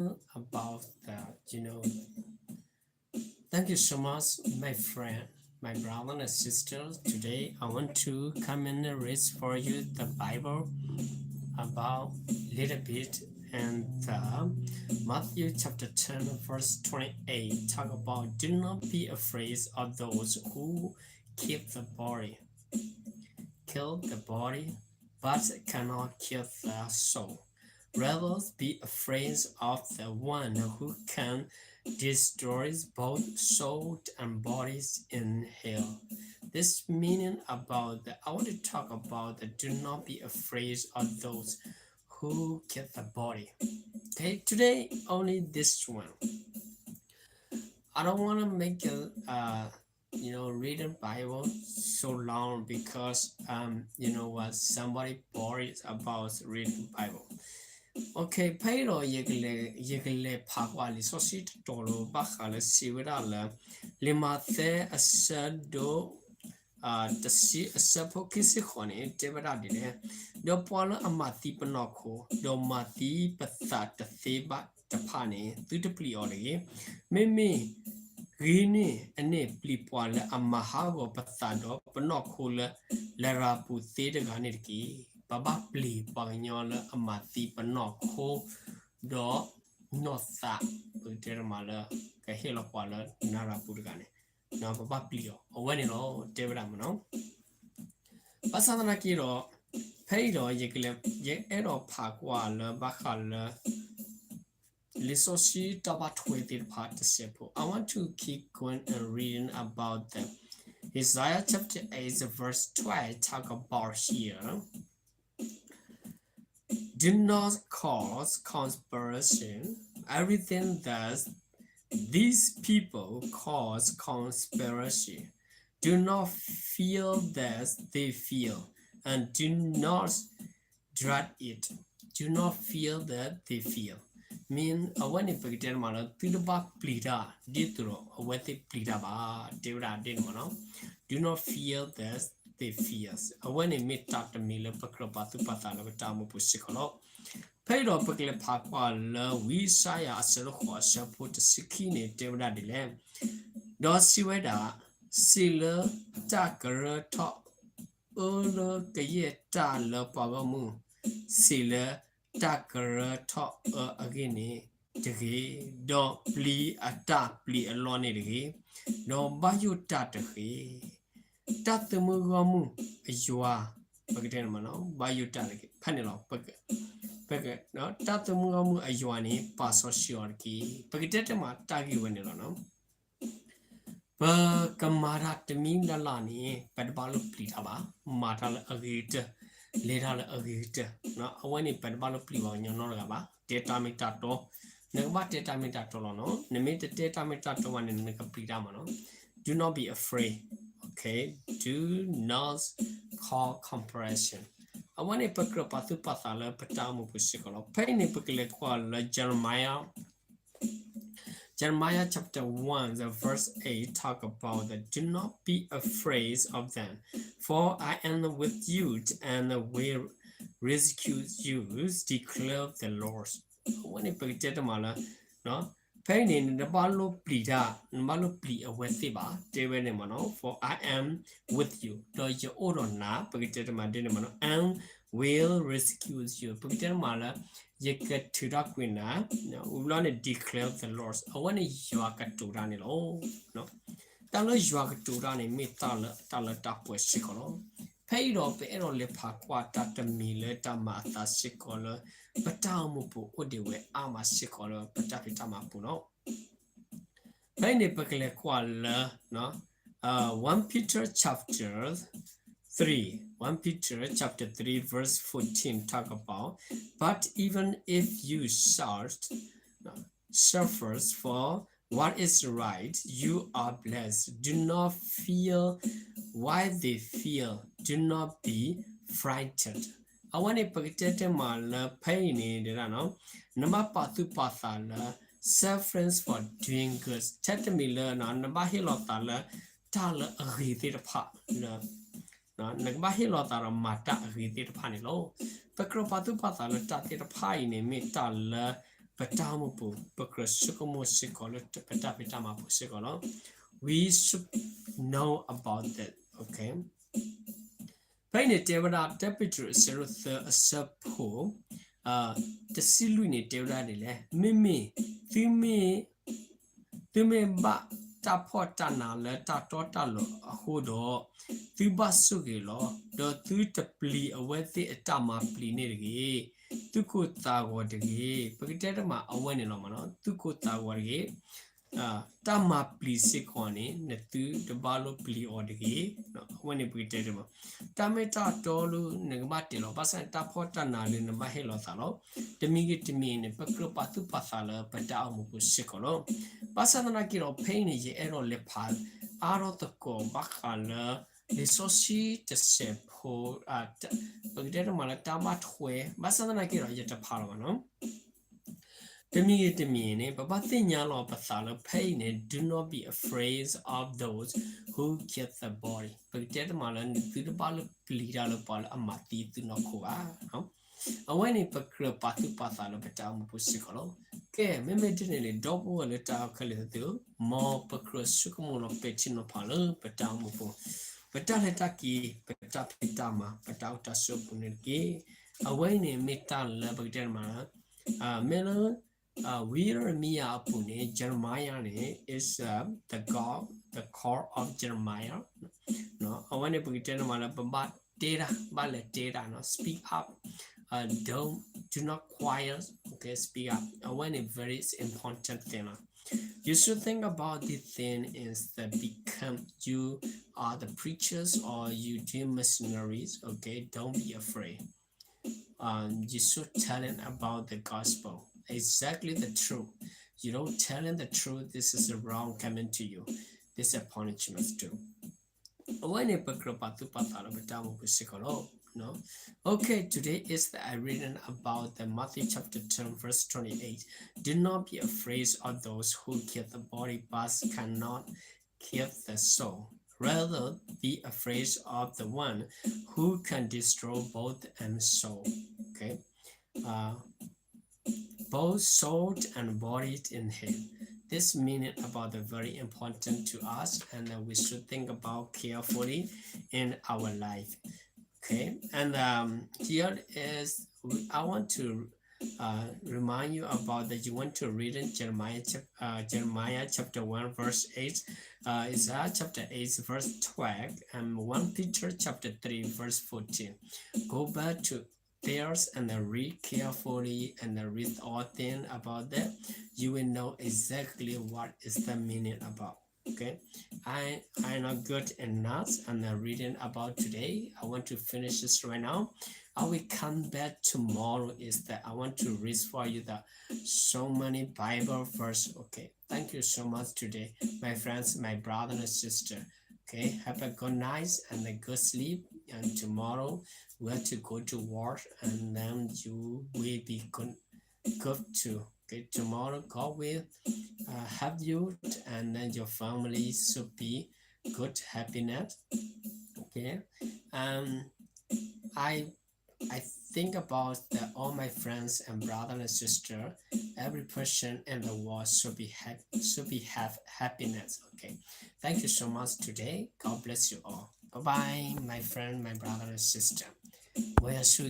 about the, you know, thank you so much, my friend, my brother and sister. Today I want to come and read for you the Bible about little bit and the Matthew chapter ten verse twenty-eight talk about do not be afraid of those who kill the body, kill the body, but cannot kill the soul. Rather, be afraid of the one who can destroy both soul and bodies in hell. This meaning about the, I want to talk about the do not be afraid of those who kill the body. Okay, today only this one. I don't want to make a, uh, you know, reading Bible so long because, um, you know what, somebody bored about reading Bible. Okay, ဖဲအံၤဒီး ယကလဲၤဖးကွၢ်လံာ်စီဆှံတတီၤလီၤ ဘၣ်ဃးလၢစံးဝဲဒၣ်လၢ လံာ်မးသဲအဆၢဒိၣ် တဆံအဆၢဖိခံဆံဃိးန့ၣ် တဲဝဲဒၣ်ဒ်လဲၣ်, ဒီးပှၤလၢအမၤသံပနီၢ်ခိ ဒီးမၤသံပသးတသ့ဘၣ်တဖၣ်န့ၣ် သုတပျံၤအီၤတဂ့ၤ. မ့မ့ၢ် ဂ့ၤန့ၢ်အန့ၣ်ပျံၤပှၤလၢအမၤဟးဂီၤပသးဒီးပနီၢ်ခိလၢ လရာ်ပူၤသ့တဂၤန့ၣ်တက့ၢ်. ပဘၣ်ပျံၤပှၤကညီလၢအမၤသံပနီၢ်ခိ ဒီးနီၢ်သး ပကတဲတမးလၢ ကဟ့ၣ်လီၤပှၤလၢလရာ်ပူၤတဂၤန့ၣ် ပဘၣ်ပျံၤအီၤ အဝဲန့ၣ်လီၤ တဲဝဲဒၣ်မ့ၢ်နီၤ. ဘၣ်ဆၣ်သနာ်က့ဒီး ဖဲအံၤဒီး ယအဲၣ်ဒိးဖးကွၢ်လၢဘၣ်ဃးလၢ လံာ်စီဆှံတၢ်ဘၣ်ထွဲသ့ၣ်တဖၣ်တစဲးဖိ I want to keep going and reading about the Isaiah chapter eight verse twelve talk about here. Do not cause conspiracy. Everything that these people cause conspiracy. Do not fear that they fear, and do not dread it. Do not fear that they fear. Mean အဝဲန့ၣ် ပကတဲတမးလၢ သုတဘၣ်ပျံၤတၢ် ဒ်သိးဒီးအဝဲသ့ၣ်ပျံၤတၢ်ဘၣ် တဲဝဲဒၣ်ဒ်န့ၣ်မ့ၢ်နီၤ. Do not fear that they fear. အဝဲန့ၣ်မ့ၢ်တၢ်တမံၤလၢပကြၢးပာ်သူၣ်ပာ်သးလၢပတၢ်အိၣ်မူပူၤစ့ၢ်ကီးလီၤ. ဖဲအံၤဒီးပကလဲၤဖးကွၢ်လၢဝံယၡါယၤအဆၢဒိၣ်ဃိးအဆၢဖိတဆံခံန့ၣ် တဲဝဲဒၣ်ဒ်လဲၣ်, ဒီးစံးဝဲဒၣ်, စံးလၢတၢ်ကရၢထီၣ် အၢလၢကယဲၢ်တၢ်လၢပှၤဂီၢ်မုၢ်, စံးလၢတၢ်ကရၢထီၣ်အၢအဂ့ၢ်န့ၣ်တဂ့ၤ, ဒီးပျံၤအတၢ်ပျံၤအလီၢ်န့ၣ်တဂ့ၤ, ဒီးဘၣ်ယိၣ်တၢ်တဂ့ၤ. တၢ်သမူဂီၢ်မုၢ်အယွၤ, ပကတဲန့ၣ်မ့ၢ်နီၤ, ဘၣ်ယိၣ်တၢ်တဂ့ၤ, ဖဲန့ၣ်လီၤ, တၢ်သမူဂီၢ်မုၢ်အယွၤန့ၣ် ပာ်စီဆှံအီၤတက့ၢ်. ပကတဲတမးတၢ်ဂ့ၢ်ဝဲန့ၣ်လီၤနီၤ. ပကမၤတၢ်တမံၤလၢ်လၢ်န့ၣ် ပတဘၣ်လိၣ်ပျံၤတၢ်ဘၣ်, မၤတၢ်လၢအဂ့ၤကတၢၢ်, လဲၤတၢ်လၢအဂ့ၤကတၢၢ်, အဝဲန့ၣ်ပတဘၣ်လိၣ်ပျံၤပှၤကညီနီတဂၤဘၣ်, တဲတၢ်မ့ၢ်တၢ်တီ, နကဘၣ်တဲတၢ်မ့ၢ်တၢ်တီလီၤနီၤ, နမ့ၢ်တတဲတၢ်မ့ၢ်တၢ်တီဘၣ်န့ၣ် နကပျံၤတၢ်မ့ၢ်နီၤ. Do not be afraid, okay, do not call compassion. အဝဲန့ၣ်ပကြၢးပာ်သူၣ်ပာ်သးလၢပတၢ်အိၣ်မူပူၤစ့ၢ်ကီးလီၤ. ဖဲအံၤန့ၣ် ပကလဲၤကွၢ်လၢ Jeremiah Jeremiah chapter one, the verse eight talk about the do not be afraid of them, for I am with you and will rescue you, declare the Lord. အဝဲန့ၣ်ပကတဲတမးလၢ ဖဲအံၤန့ၣ် နတဘၣ်လိၣ်ပျံၤတၢ်, နဘၣ်လိၣ်ပျံၤအဝဲသ့ၣ်ဘၣ်, တဲဝဲန့ၣ်မ့ၢ်နီၤ, for I am with you, ဒီးယအိၣ်ဒီးနၤ, ပကတဲတမးဒ်န့ၣ်မ့ၢ်နီၤ, and will rescue you, ပကတဲတမးလၢ ယကထုးထီၣ်ကွံာ်နၤ, ဝံၤဘျီန့ၣ် declare the Lord, အဝဲန့ၣ်ယွၤကတိၤတၢ်န့ၣ်လီၤ. တၢ်လၢယွၤကတိၤတၢ်န့ၣ် မ့ၢ်တၢ်လၢတၢ်လၢတၢ်ပှဲၤစ့ၢ်ကီးလီၤ. ဖဲအံၤဒီးပအဲၣ်ဒိးလဲၤဖးကွၢ်တၢ်တမံၤလၢတၢ်မၤအသးစ့ၢ်ကီးလၢ ပတၢ်အိၣ်မူပူၤအိၣ်ဒံးဝဲအါမးစ့ၢ်ကီးလၢပတၢ်ဖံးတၢ်မၤပူၤလီၤ. ဖဲအံၤန့ၣ် ပကလဲၤကွၢ်လၢ uh, one Peter chapter three, one Peter chapter three verse fourteen talk about, but even if you shout, uh, suffers for what is right, you are blessed. Do not fear what they fear. Do not be frightened. အဝဲန့ၣ် ပကတဲတဲမးလၢဖဲအံၤန့ၣ်ဒၣ်နီၤ, နဘၣ်ပာ်သူၣ်ပာ်သးလၢ sufferings for doing good. ထဲတမံၤလၢ နဘၣ်ဟ့ၣ်လီၤသးလၢ တၢ်လၢအဂ့ၤသ့ၣ်တဖၣ်လၢ နကဘၣ်ဟ့ၣ်လီၤသးဒီးမၤတၢ်အဂ့ၤသ့ၣ်တဖၣ်န့ၣ်လီၤ. ပကြၢးပာ်သူၣ်ပာ်သးလၢတၢ်သ့ၣ်တဖၣ်အံၤန့ၣ် မ့ၢ်တၢ်လၢ ပတၢ်အိၣ်မူပူၤ ပကြၢးဆိကမိၣ်စ့ၢ်ကီးလၢပတၢ်ဖံးတၢ်မၤပူၤစ့ၢ်ကီးလီၤ. We should know about that, okay? ဖဲအံၤန့ၣ်တဲဝဲဒၣ် တၢပ့းတရူး အဆၢဒိၣ်သၢ အဆၢဖိ တဆံလွံၢ်န့ၣ် တဲဝဲဒၣ်ဒ်လဲၣ်, မ့မ့ၢ်သုမ့ၢ် သုမ့ၢ်ဘၣ်တၢ်ဖှီၣ်တၢ်နးလၢတၢ်တီတၢ်လိၤအဃိဒီး, သုဘၣ်ဆိၣ်ဂ့ၤလီၤ. ဒီးသုတပျံၤအဝဲသ့ၣ်အတၢ်မၤပျံၤန့ၣ်တဂ့ၤ, သုကိၢ်သးဂီၤတဂ့ၤ. ပကတဲတမးအဝဲန့ၣ်လီၤမးနီၤ, သုကိၢ်သးဂီၤတဂ့ၤ. တၢ်မၤပျံၤစ့ၢ်ကီးန့ၣ် နသုတဘၣ်လိၣ်ပျံၤအီၤတဂ့ၤ. အဝဲန့ၣ်ပကတဲတမး, တၢ်မ့ၢ်တၢ်တီလၢနကဘၣ်တဲာ်လီၤ, ဘၣ်ဆၣ်န့ၣ် တၢ်ဖှီၣ်တၢ်နးလၢနဘၣ်ဟ့ၣ်လီၤသးလီၤ. တမံၤဂ့ၤတမံၤန့ၣ် ပကြၢးပာ်သူၣ်ပာ်သးလၢပတၢ်အိၣ်မူပူၤစ့ၢ်ကီးလီၤ. ဘၣ်ဆၣ်သနာ်က့ဒီး ဖဲအံၤန့ၣ်ယအဲၣ်ဒိးလဲၤဖးအါထီၣ်သကိးဘၣ်ဃးလၢ လံာ်စီဆှံတစဲးဖိ, ပကတဲတမးလၢတၢ်ဘၣ်ထွဲ, ဘၣ်ဆၣ်သနာ်က့ဒီး ယတဖးလီၤဘၣ်နီၤ. တမံၤဂ့ၤတမံၤန့ၣ် ပဘၣ်သ့ၣ်ညါလီၤပသးလၢဖဲအံၤန့ၣ် do not be afraid of those who kill the body. ပကတဲတမးလၢ နသုတဘၣ်လိၣ်ပျံၤတၢ်လၢပှၤလၢအမၤသံသုနီၢ်ခိဘၣ်. အဝဲန့ၣ်ပကြၢးပာ်သူၣ်ပာ်သးလၢပတၢ်အိၣ်မူပူၤစ့ၢ်ကီးလီၤ. ကဲ, မ့မ့ၢ်ဒ်န့ၣ်န့ၣ် ဒီပုၢ်ဝဲၢ်လၢတၢ်အဲၣ်ခဲလၢာ်သ့ၣ်ဧၢ, မ်ပကြၢးဆိကမိၣ်လီၤပဲာ်ထံနီၤဖးလၢပတၢ်အိၣ်မူပူၤ, ပတၢ်လဲၤတၢ်က့ၤ, ပတၢ်ဖံးတၢ်မၤ, ပတၢ်အိၣ်တၢ်ဆိးပူၤန့ၣ်တက့ၢ်. အဝဲအံၤန့ၣ်မ့ၢ်တၢ်လၢပကတဲတမး, မ့ၢ်လၢ ဝံယရမံယၤအပူၤန့ၣ် Jeremiah န့ၣ် is the God, the call of Jeremiah. အဝဲန့ၣ်ပကတဲတမးလၢပဘၣ်တဲတၢ်, ဘၣ်လဲၤတဲတၢ်နီၤ, speak up, don't, do not quiet, okay, speak up. အဝဲန့ၣ် very important thing လီၤ. You should think about this thing is that become you are the preachers or you do missionaries, okay, don't be afraid. Um, you should telling about the gospel. Exactly the truth. You don't telling the truth, this is the wrong coming to you. This is a punishment too. အဝဲန့ၣ်ပကြၢးပာ်သူၣ်ပာ်သးလၢပတၢ်အိၣ်မူပူၤစ့ၢ်ကီးလီၤ. Okay, today is the I reading about the Matthew chapter ten, verse twenty-eight. Do not be afraid of those who kill the body but cannot kill the soul. Rather, be afraid of the one who can destroy both and soul. Okay. Uh, both soul and body in hell. This meaning about the very important to us, and then we should think about carefully in our life. Okay, and um, here is, I want to uh, remind you about that you want to read in Jeremiah, chap- uh, Jeremiah chapter one, verse eight. Uh, Isaiah chapter eight, verse twelve, and First Peter chapter three, verse fourteen. Go back to theirs and then read carefully and then read all things about that. You will know exactly what is the meaning about. Okay, I I'm not good enough and then reading about today. I want to finish this right now. I will come back tomorrow. Is that I want to read for you the so many Bible verse. Okay, thank you so much today, my friends, my brother and sister. Okay, have a good night and a good sleep. And tomorrow we have to go to work, and then you will be good, good too. Okay, tomorrow God will uh, help you, and then your family should be good happiness. Okay, um, I I think about that all my friends and brother and sister, every person in the world should be happy, should be have happiness. Okay, thank you so much today. God bless you all. Bye bye, my friend, my brother and sister. ဝဲအဆိ